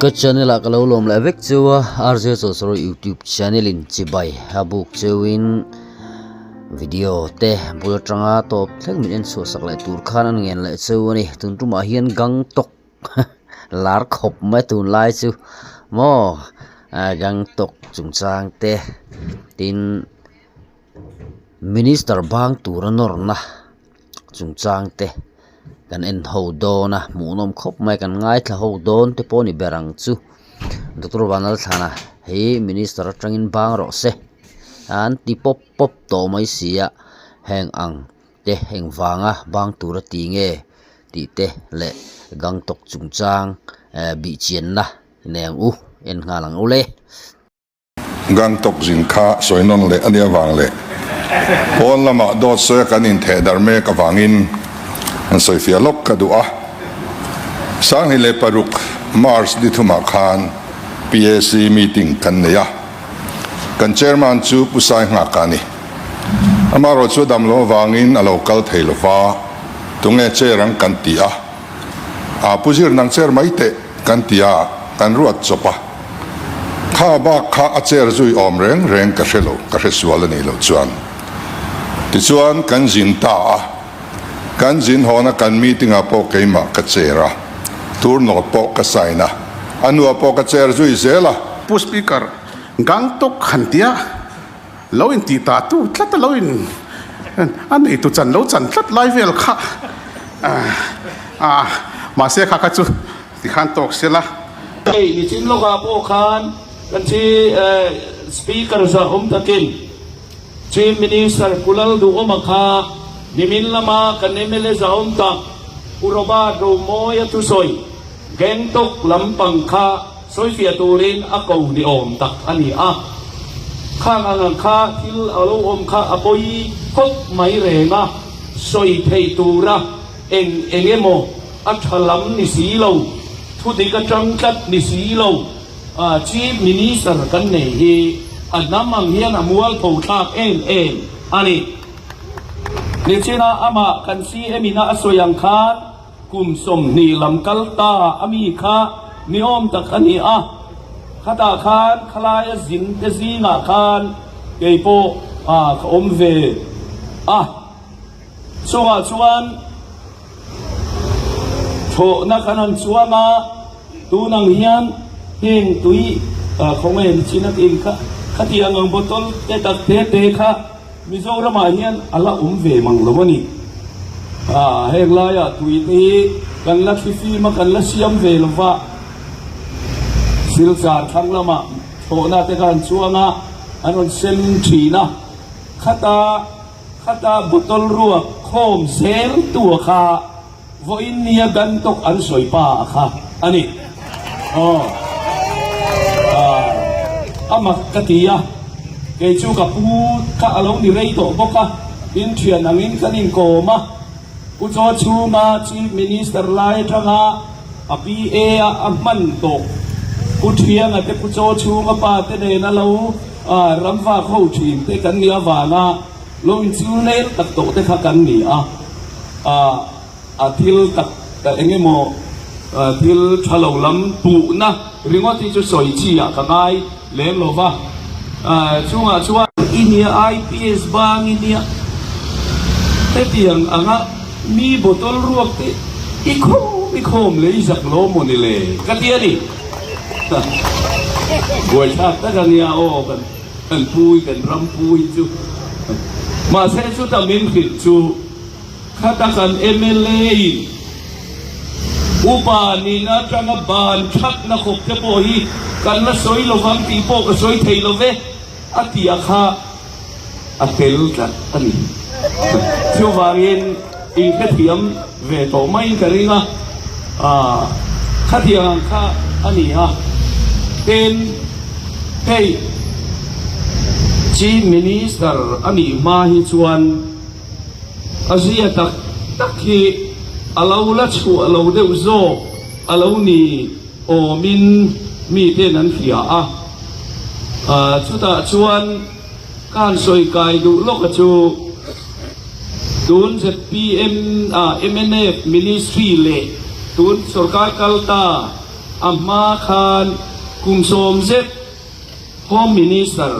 Ka channel ah ka lo lawm leh vek cheu a, RJ Chawlhsawrh YouTube channel in chibai a buk cheu in video te bul atanga tawp thleng min en chhuah sak leh tur khan an ngen leh cheu a ni. Tun tumah hian Gangtok lar khawp mai tunlai chu maw Gangtok chungchang te tin Minister bang tura nawrna chungchang te kan en ho dawn a hmuhnawm khawp mai kan ngaithla ho dawn te pawh a ni ber ang chu Doctor Vanlalthlana hi minister atangin bang rawh se an ti pawp pawp tawh mai si a heng ang te engvanga bang tura ti nge tih te leh Gangtok chungchang eh bihchianna nei ang u en nghal ang u le. Gangtok zin kha sawi nawn leh a nih avang leh pawn lamah dawt sawia kan intheh darh mek avangin an sawifiah lawk ka duh a. 2006 March ni thumah khan PAC meeting kan nei a, kan chairman chu Pu Sai Nghaka a ni. Amaherawhchu a dam loh avangin a lo kal thei lo va, tunge chair ang kan ti a, a Pu Zir nang chair mai teh kan ti a, kan ruat chawp a. Kha bak kha a chair zui awm reng reng ka hre lo, ka hre sual a nih loh chuan. Tichuan kan zin ta a, kan zin hawna kan meeting ah pawh keimah ka chair a, tour note pawh ka sign a, a hnuah pawh ka chair zui zel a. Pu Speaker, Gangtok han tia lo in tih ta tu tlat a lo in a neitu chan lo chan tlat lai vel kha a mahse kha kha chu Tikhan tawk sela. Hei nichin lawkah pawh khan kan chi Speaker zahawm takin Chief Minister Pu Lalduhawma kha nimin lama kan mla zahawm tak Pu Robert Romawia thusawi Gangtok lampang kha sawifiah turin a ko ni awm tak a ni a. Khang ang ang kha thil a lo awm kha a pawi khawp mai reng a, sawi theih tura eng eng emaw A tha lam ni si lo, thu dik atang tlat ni si lo, Chief Minister kan nei hi a hnam ang hian a mualpho thlak em em a ni. Nichina amah kan CM ina a sawi ang khan kum 20 lam kal ta a mi kha ni awm tak a ni a, khatah khan khalaia zin te zingah khan kei pawh ka awm ve a. Chungah chuan thlawhna kan han chuang a, tun ang hian heng tui khawnge ni chin a in kha khatiang ang bottle te tak te te kha Mizoramah hian a la awm ve mang lo a ni. Heng laiah tui te hi kan la thlifim a, kan la siam ve lo va, Silchar thlang lamah thlawhna te kha han chuang a, an rawn sem thin a, khata. Khata bottle ruak khawm zel tu a kha vawiin nia Gangtok an sawi pa a kha a ni. Aw a mak ka ti a, kei chu ka pu kha a lo ni rei tawh bawk a, in thian angin kan inkawm a, Pu Chaw Chhuma Chief Minister lai atanga a PA a a hman tawh Pu Thianga te Pu Chaw Chhunga pa te nen a lo Ram vak ho thin te kan nih avanga lo inchil nel tak tawh te kha kan ni a, a thil tak eng emaw thil tha lo lam puhna ringawt hi chu sawi chi ah ka ngai lem lo va, chungah chuan i nia IPS bang i nia hetiang anga mi bottle ruak te i khawm i khawm leh i zak lo maw ni le ka ti a ni. Buaithlak tak a nia aw kan kan pui kan ram pui chu. Mahse chuta min hrilh chu khata kan mla in upa nihna atanga ban thatna khawp te pawh hi kan la sawi lovang tih pawh ka sawi thei lo ve a tih a kha a tel tlat a ni. Chuvangin inhrethiam ve tawh maiin ka ring a, khatiang ang kha a ni a. Tin, hei Chief Minister a nih hma hi chuan a zia tak tak hi a lo la chhuah lo deuh zawk a lo ni. Awmin miten an hria a, chutah chuan ka han sawi kai duh lawk a chu tun zpm ah mnf ministry leh tun sorkar kal ta A hma khan kum 90 Home Minister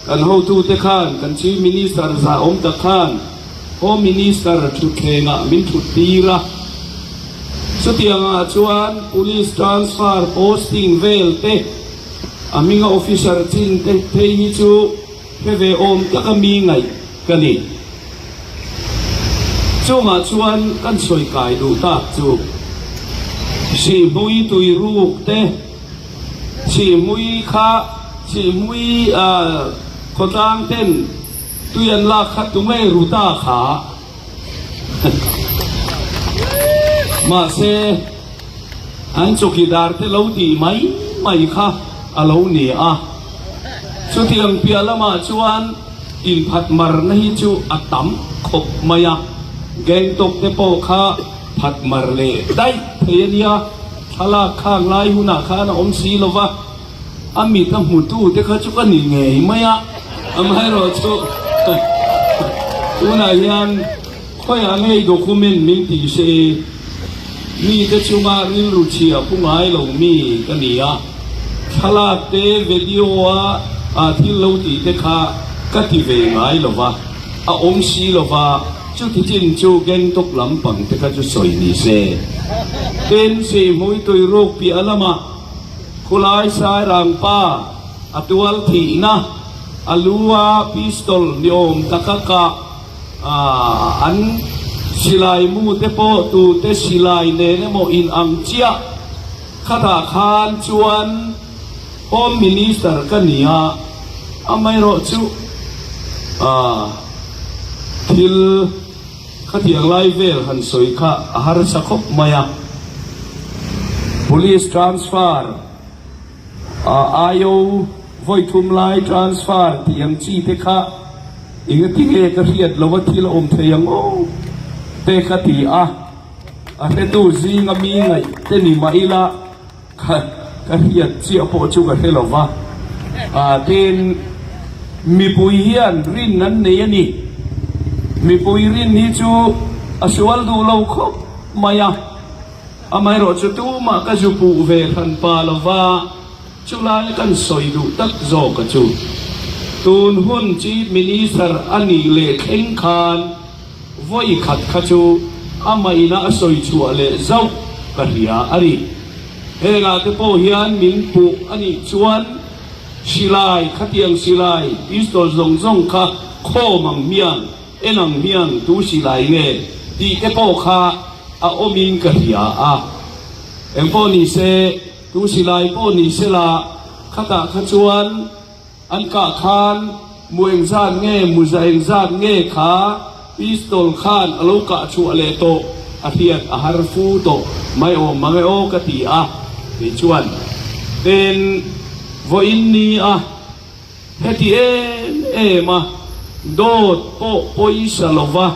kan hotute khan kan Chief Minister zahawm tak khan Home Minister thutthlengah min thut tir a. Chutiangah chuan Police transfer posting vel te, a hminga officer chin te phei hi chu hre ve awm taka mi ngaih ka ni. Chungah chuan kan sawi kai duh tak chu Sihhmui tui ruk te, Sihhmui kha Sihhmui khawtlang ten tui an lak kha tunge ru ta kha? Mahse, an chawkidar te lo tih mai mai kha a lo ni a. Chutiang piah lamah chuan inphat marna hi chu a tam khawp mai a, Gangtok te pawh kha phat mar leh daih thei a nia, thlalak khang lai hunah khan a awm si lo va. A mit a hmutu te kha chu ka ni ngei mai a, amaherawhchu tunah hian khawiah ngei document min ti se mite chunga rilru chhia pu ngai lo mi ka ni a, thlalak te video a thil lo tih te kha ka ti ve ngai lo va, a awm si lo va, chuti chin chu Gangtok lampang te kha chu sawi ni se. Tin, Sihhmui tuiruk piah lamah. Khulai Sairang pa a tual thihna a lu a pistol ni awm taka kah an silai mu te pawh tute silai nen emaw in ang chiah khatah khan chuan Home Minister ka ni a, amaherawhchu thil. Khatiang lai vel han sawi kha a harsa khawp mai a, Police transfer a IO vawi thum lai transfer tih ang chi te kha engati nge ka hriat lo a thil a awm thei ang aw te ka ti a, a hretu zinga mi ngaih te ni mah ila. Kha ka hriat chiah pawh chu ka hre lo va, tin, mipui hian rin an nei a ni. Mipui rin hi chu a sual duh lo khawp mai a, amaherawh chu tumah ka zu puh ve hran pa lo va, chulai kan sawi duh tak zawk a chu. Tun hun Chief Minister a nih leh thleng khan Vawi khat kha chu amah ina a sawi chhuah leh zauh ka hria a ni. Hengah te pawh hian min puh a nih chuan silai, khatiang silai, pistol zawng zawng kha khawm ang hian, en ang hian tu silai nge tih te pawh kha a awmin ka hria a. Engpawh ni se, tu silai pawh ni sela, khatah kha chuan, An kah khan mu engzat nge muza engzat nge kha pistol khan a lo kah chhuah leh tawh a hriat a har fu tawh mai awm mang e aw ka ti a kei chuan tin vawiin ni a heti em em a dawt pawh pawisa lova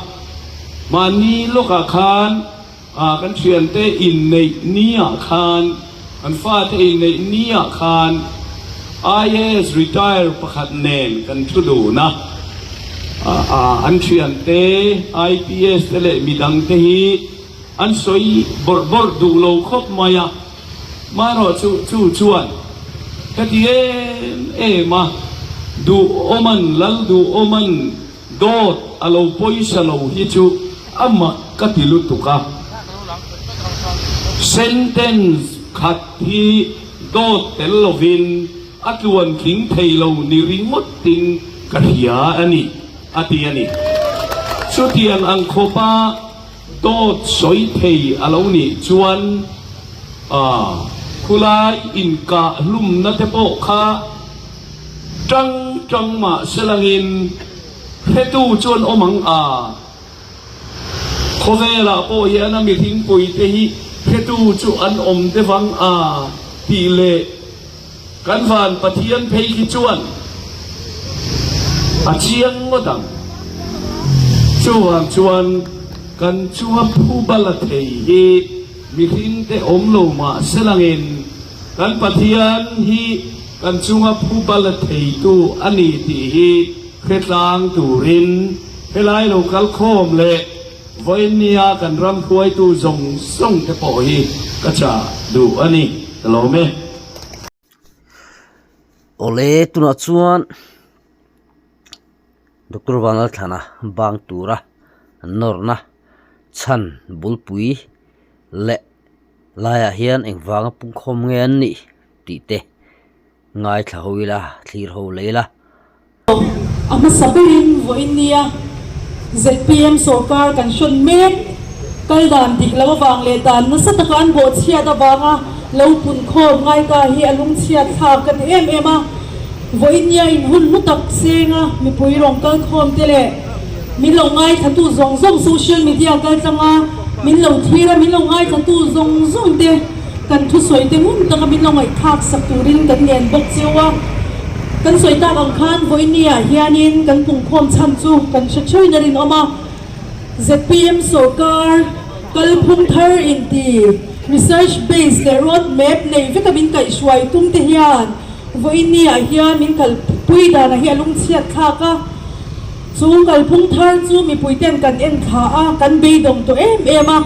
mahni lawkah khan A kan thiante inneih niah khan, kan fate inneih niah khan IAS retire pakhat nen kan thu dun a. An thiante IPS te leh midangte hi an sawi bawrh bawrh duh lo khawp mai a. Marawh chu chu chuan heti em em a, Duhawman, Lalduhawman, Dawt a lo pawisa lo hi chu a mak ka ti lutuk a. Sentence khat hi dawt tel lovin a tluan tling thei lo ni ringawtin ka hria a ni, a ti a ni. Chutiang ang khawpa dawt sawi thei a lo nih chuan khulai inkah hlumna te pawh kha, Tang tang mah selangin hretu chuan awm ang a, khawvelah pawh hian a mihringpui te hi hretu chu an awm deuh ang a tih leh kan van Pathian phei khi chuan a chiang ngawt ang. Chuvang chuan kan chunga phuba la thei hi mihringte awm lo mah selangin kan Pathian hi Kan chunga phuba la theitu a ni tih hi hretlang turin helai lo kal khawm leh vawiinnia kan ram hruaitu zawng zawng te pawh hi ka chah duh a ni. Ka lawm e. Awle tunah chuan Doctor Vanlalthlana bang tura nawrna chhan bulpui leh laiah hian engvanga pungkhawm nge an nih tih te Ngaithla ho ila, thlir ho leh ila. A hmasa berin vawiin nia zpm sorkar kan hrawn mek kal dan dik lo avang leh dan nasa taka an bawhchhiat avanga lo punkhawm ngaita hi a lungchhiat thlak ka ti em em a. Vawiin nia in hun hlu tak senga mipui rawn kal khawm te leh min lo ngaithlatu zawng zawng social media kaltlanga min lo thlir a min lo ngaithlatu zawng zawng te Kan thusawi te ngun taka min lo ngaihthlak sak turin kan ngen bawk cheu a. Kan sawi tak ang khan vawinia hianin kan pungkhawm chhan chu kan hre theuhin a rinawm a. Zpm sorkar kalphung thar inti research base leh road map nei veka min kaihhruai tum te hian vawinia hian min kalpui danah hi a lungchhiat thlak a. Chu kalphung thar chu mipuiten kan en thla a, kan beidawng tawh em em a.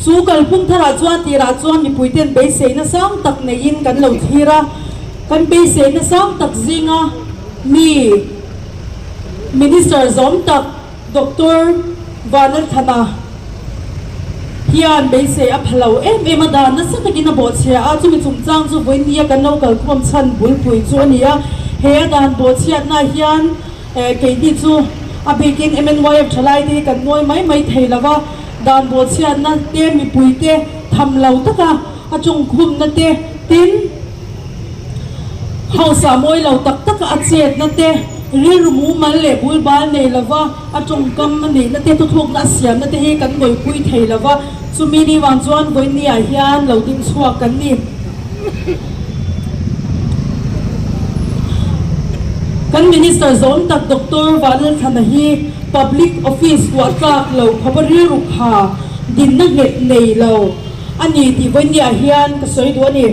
Chu kalphung tharah chuan tirah chuan mipuiten beiseina sang tak neiin kan lo thlir a, kan beiseina sang tak zinga mi Minister zawm tak Doctor Vanlalthana hian beisei a pha lo em em a, dan nasa takin a bawhchhia a, chumi chungchang chu vawinia kan lo kalkhawm chhan bulpui chu a ni a, he a dan bawhchhiatna hian Keini chu a bikin MNYF thalaite hi kan ngawi mai mai thei lo va, dan bawhchhiatna te, mipuite tham lo taka a chungkhumna te, tin, hausa mawi lo tak taka a chetna te, rilru mumal leh bulbal nei lova a tawngkam a neihna te, thuthlukna a siamna te hi kan ngawipui thei lo va, chumi ni vang chuan vawinia hian lo ding chhuak kan ni. Kan Minister zawm tak Doctor Vanlalthlana hi Public Office tuah tlak lo khawpa rilru kha dinna nghet nei lo a ni tih vawinia hian ka sawi duh a ni.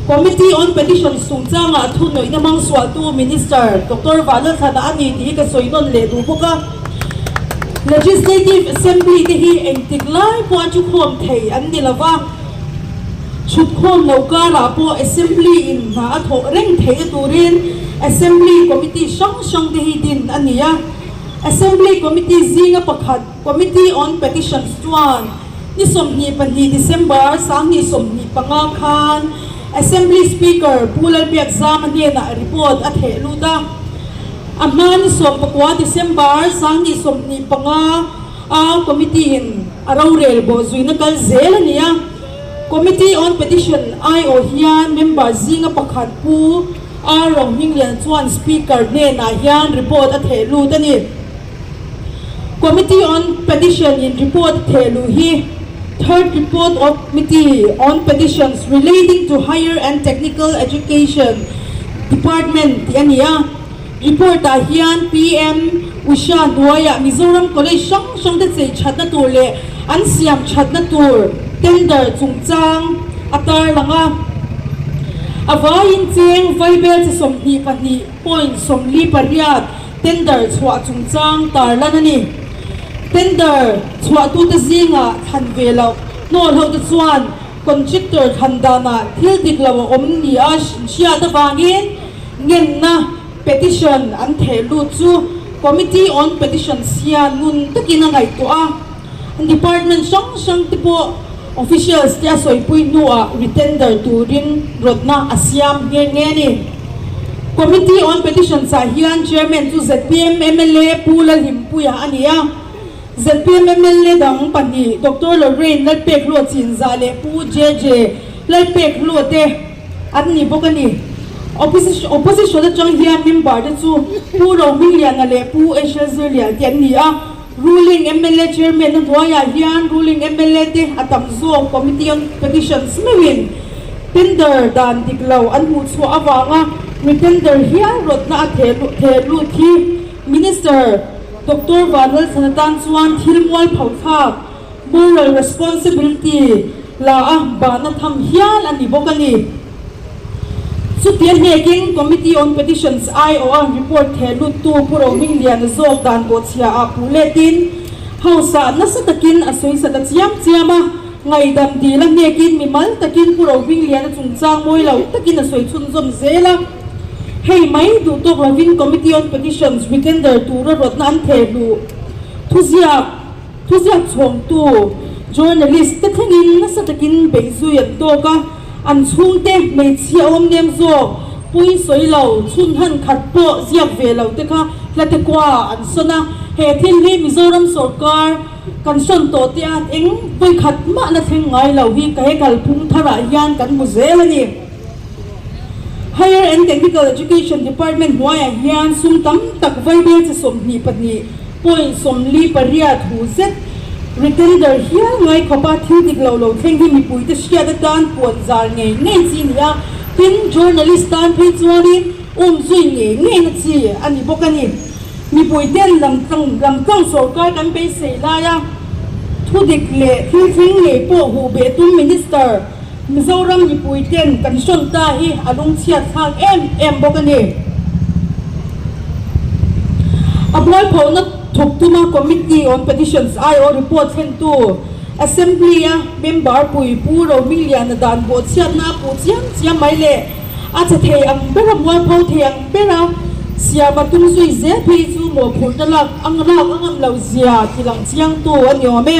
Committee on Petitions chungchangah thunawihna hmang sualtu Minister Doctor Vanlalthlana a ni tih hi ka sawi nawn leh duh bawk a. Legislative Assembly te hi engtik lai pawh a thukhawm thei an ni lova. Chhutkhawm lo karah pawh Assembly in hna a thawh reng theihna turin Assembly Committee hrang hrang te hi din a ni a. Assembly Committee zinga pakhat Committee on Petitions chuan ni 22 December 2025 khan Assembly Speaker Pu Lalbiakzama hnenah report a theh lut a. A hma ni 19 December 2025 a Committee in a rorel bawhzuina kal zel a ni a. Committee on Petition aiawh hian member zinga pakhat Pu R Rohminglian chuan Speaker hnenah hian report a theh lut a ni. Committee on Petition in report a theh luh hi Third Report of Committee on Petitions Relating to Higher and Technical Education Department tih a ni a. Report ah hian PM Usha hnuaiah Mizoram College hrang hrang te chei thatna tur leh an siam thatna tur tender chungchang a tarlang a. A vaiin cheng vaibel chi 22 point 48 tender chhuah chungchang tarlan a ni. Tender chhuahtute zingah thlan ve loh hnawl ho te chuan contractor thlan danah thil dik lo a awm ni a hriat avangin Ngenna, petition, an theh lut chu Committee on Petitions hian ngun takin a ngaihtuah a, department hrang hrang te pawh officials te a sawipui hnuah retender turin rawtna a siam nghe nghe a ni. Committee on Petitions ah hian Chairman chu zpm mla Pu Lalhimpuia a ni a, zpm mla dang pahnih Doctor Lorraine Lalpekhlua Chinzah leh Pu JJ Lalpekhlua te An ni bawk a ni. Opposition Opposition atang hian member te chu Pu Rohmingliana leh Pu HL Zirlian te an ni a. Ruling mla Chairman a hnuaiah hian Ruling mla te a tam zawk Committee on Petitions meuhin tender dan dik lo an hmuh chhuah avanga retender hial rawtna a theh theh lut hi Minister Doctor Vanlalthana tan chuan thil mualpho thlak Moral responsibility la a bahna tham hial a ni bawk a ni. Chutia hnekin Committee on Petitions aiawha report theh luttu Pu Rohmingliana zawk dan bawhchhia ah puh letin House ah nasa takin a sawi sa ta chiam chiam a. Ngaihdam dil a hnekin mimal takin Pu Rohmingliana chungchang mawi lo takin a sawi chhunzawm zel a. Hei mai duh tawk lovin Committee on Petitions retender tura rawtna an theh hluh thuziak thuziak chhawngtu journalist te thlengin nasa takin beihzui an tawk a, an chhungte hmeichhia awm nem zawk pui sawi lo chhun han khat pawh ziak ve lo te kha hlate kua an sawn a, he thil hi Mizoram sawrkar Kan sawn tawh te a eng vawikhat mah la thleng ngai lo hi ka he kalphung tharah hian kan hmu zel a ni. Higher and Technical Education Department hnuaiah hian sum tam tak vaibel chi 22.48 hu zet retender hial ngai khawpa thil dik lo lo thleng hi mipuite hriat atan puan zar ngei ngei chi a ni a, tin journalist tan phei chuanin um zui ngei ngeina chi a ni bawk a ni. Mipui ten lamtlang lamtlang sawrkar kan beisei laia thudik leh thil thleng ngei pawh huh beh tum Minister Mizoram mipui ten kan hrawn ta hi a lungchhiat thlak em em bawk a ni. A bualphohna thawk tuma Committee on Petitions aiawh report thlentu Assembly-a member pui Pu Rohmingliana dan bawhchhiatna a puh chiam chiam mai leh A che thei ang ber a, mualpho thei ang ber a, siam a tum zui zel phei chu mawhphurhna lak ang lak a ngam lo zia ti lang chiangtu a ni awm e.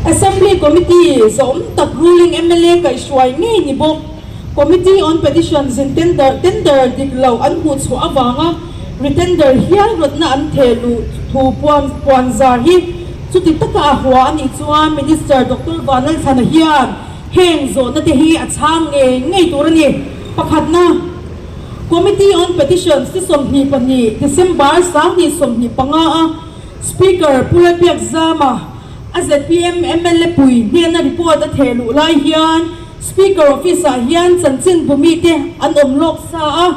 Assembly Committee zawm tak ruling mla kaihhruai ngei ni bawk. Committee on Petitions in tender tender dik lo an hmuh chhuah avanga retender hial rawtna an theh luh thu puan puan zar hi chuti taka a hua a nih chuan Minister Doctor Vanlalthlana hian Heng zawhna te hi a chhang ngei ngei tur a ni. Pakhatna, Committee on Petitions ni 22 December 2025 a Speaker Pu Lalbiakzama a zpm mla pui hnena report a theh luh lai hian Speaker office ah hian chanchin bumi te an awm lawk sa a.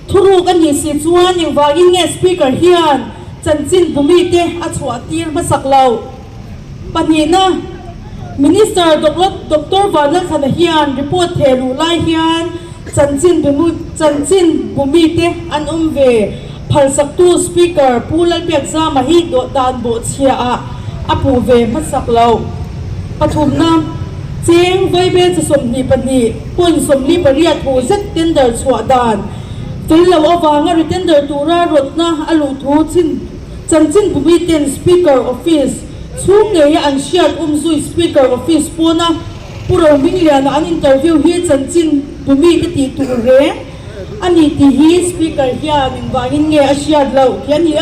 Thuruk a nih si chuan engvangin nge Speaker hian chanchin bumi te a chhuah tir hmasak loh? Pahnihna, Minister Doctor Vanlalthlana hian report theh luh lai hian chanchin chanchin bumite an awm ve. Phalsaktu Speaker Pu Lalbiakzama hi dan bawhchhiaah a puh ve hmasak lo. Pathumna, Cheng Vaibel chi 22.48 hu zet tender chhuah dan fel lo avanga retender tura rawtna a luh thu chin Chanchin bumiten Speaker Office chhung ngeia an hriat umzui Speaker Office pawna Pu Rohmingliana an interview hi chanchin bumi te tih tur reng a ni tih hi Speaker hian engvangin nge a hriat loh tih a ni a.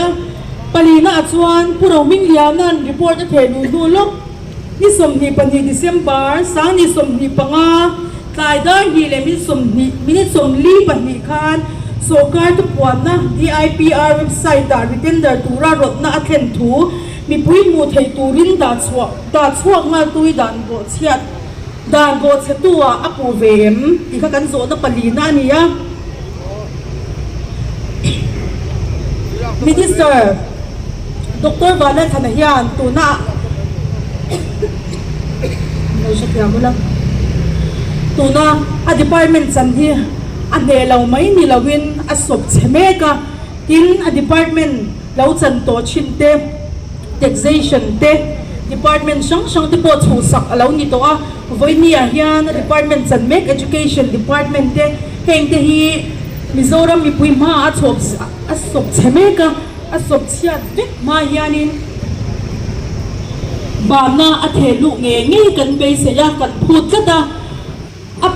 Palina ah chuan Pu Rohmingliana'n report a theh luh hnu lawk ni 22 December 2025 tlai dar hnih leh minute 20 minute 42 khan sawrkar thupuanna DIPR website ah retender tura rawtna a thlen thu mipui hmuh theih turin dah chhuah dah chhuak nghal tui dan bawhchhiat dan bawhchhetu ah a puh ve em tih kha kan zawhna palina a ni a. Minister Doctor Vanlalthana hian tuna tuna a department chan hi a hneh lo mai ni loin a sawp chhe mek a, tin a department lo chan tawh thin te, taxation te, department hrang hrang te pawh chhuhsak a lo ni tawh a. Vawinia hian a department chan mek Education department te heng te hi Mizoram mipui hmaah a chhawp a sawp chhe mek a, a sawp chhiat vek hma hianin banna a theh luh ngei ngei kan beisei a, kan phut tlat a, a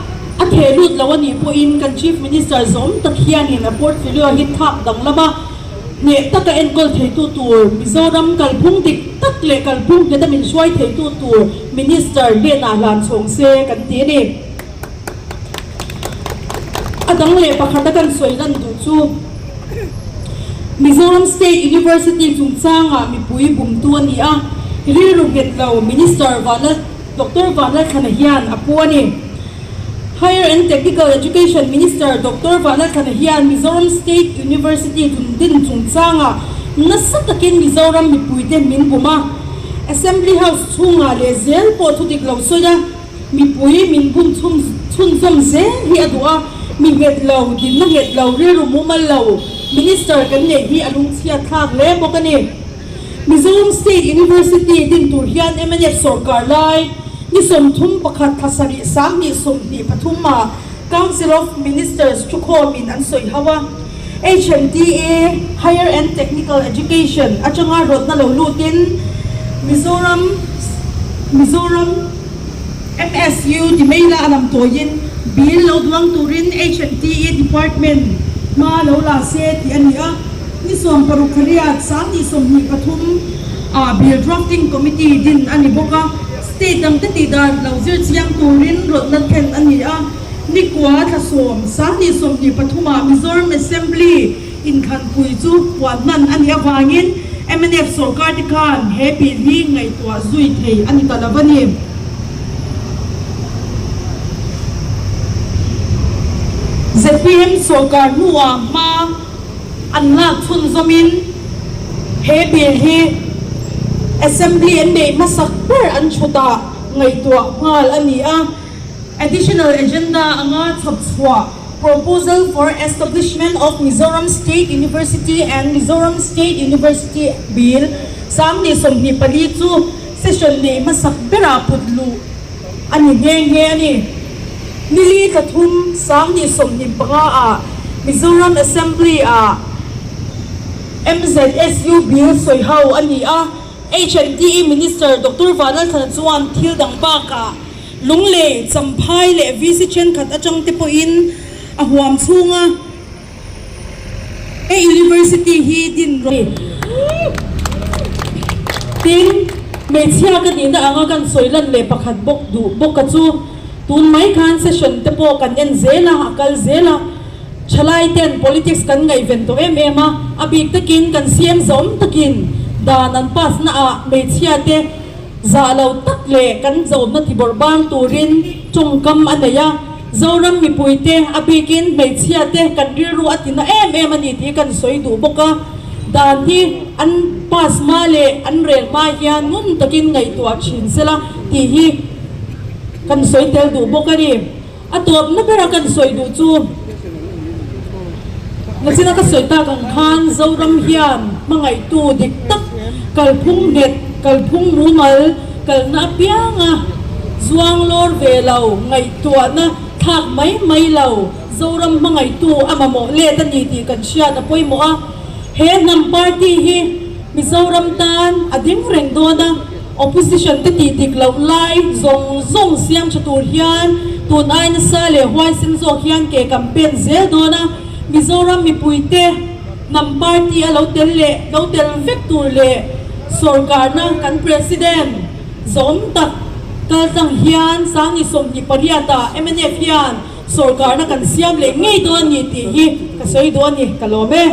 a theh lut lo a nih pawhin kan Chief Minister zawm tak hianin a portfolio hi thlak danglam a. Hneh taka enkawl theitu tur Mizoram kalphung dik tak leh kalphung ngheta min hruai theitu tur Minister hnenah hlan chhawng se kan ti a ni. A dang leh pakhata kan sawi lan duh chu Mizoram State University chungchangah mipui bumtu a ni a, rilru nghet lo Minister Vanlal Doctor Vanlalthlana hian a pu a ni. Higher and Technical Education Minister Doctor Vanlalthlana hian Mizoram State University din chungchangah nasa takin Mizoram mipuite min bum a, Assembly House chhungah leh zel pawh thudik lo sawi a, mipui min bum chhunzawm zel hi a duh a, mi nghet lo, dinna nghet lo, rilru mumal lo Minister kan neih hi a lungchhiat thlak hle bawk a ni. Mizoram State University din tur hian mnf sawrkar lai ni 31 thla sarih 2023 ah Council of Ministers thukhawmin an sawi ho a. HMTA, Higher and Technical Education, atanga rawtna lo lutin Mizoram Mizoram MSU ti mai la a lam tawiin bill lo duang turin HMTE Department hma lo la se tih a ni a. Ni 60 thariat 2023 ah Bill Drafting Committee din a ni bawk a. State dangte tih dan lo zir chiang turin rawtna thlen a ni a. Ni kua thla sawm, 2023 ah Mizoram Assembly inthlanpui chu puan hman a nih avangin mnf sorkar te khan he bill hi ngaihtuah zui thei a ni ta lo a ni. Zpm sorkar hnuah hma an lak chhunzawmin he bill hi Assembly an neih hmasak ber an chhutah ngaihtuah nghal a ni a. Additional Agenda anga chhawp chhuah Proposal for Establishment of Mizoram State University and Mizoram State University Bill 2024 chu session nei hmasak berah put luh a ni nghe nghe a ni. Nili thla thum 2025 ah Mizoram Assembly ah MZSU Bill sawi ho a ni a, HNTE Minister Doctor Vanlalthlana chuan thil dang bakah Lunglei, Champhai leh VC thenkhat atang te pawhin a huam chhung a, he University hi din rawh. Tin, hmeichhia ka nihna anga kan sawi lan leh pakhat bawk duh bawk a chu tun mai khan session te pawh kan en zel a, a kal zel a, thalai ten politics kan ngaihven tawh em em a, a bik takin kan CM zawm takin dan an pass na ah hmeichhia te Zah lo tak leh kan zawmna tibawrh bang turin tawngkam a nei a, Zoram mipuite a bikin hmeichhiate kan rilru a tina em em a ni tih kan sawi duh bawk a, dan hi an pass hma leh an rel hma hian ngun takin ngaihtuah thin sela tih hi kan sawi tel duh bawk a ni. A tawpna bera kan sawi duh chu nachina ka sawi tak ang khan Zoram hian hmangaihtu dik tak kalphung nghet, kalphung mumal kalna apianga zuang lawr ve lo, ngaihtuahna thlak mai mai lo Zoram hmangaihtu a mamawh let a ni tih kan hriat a pawimawh a. He hnam party hi Mizoram tan a ding reng dawn a. Opposition te tih dik loh lai zawng zawng siam tha tur hian tun ai nasa leh huaisen zawk hian ke campaign zel dawn a, Mizoram mipuite hnam party a lo tel leh lo tel vek tur leh sawrkarna kan President zawm tak kaltlang hian 2028 ah mnf hian sawrkarna kan siam leh ngei dawn a ni tih hi ka sawi duh a ni, ka lawm e.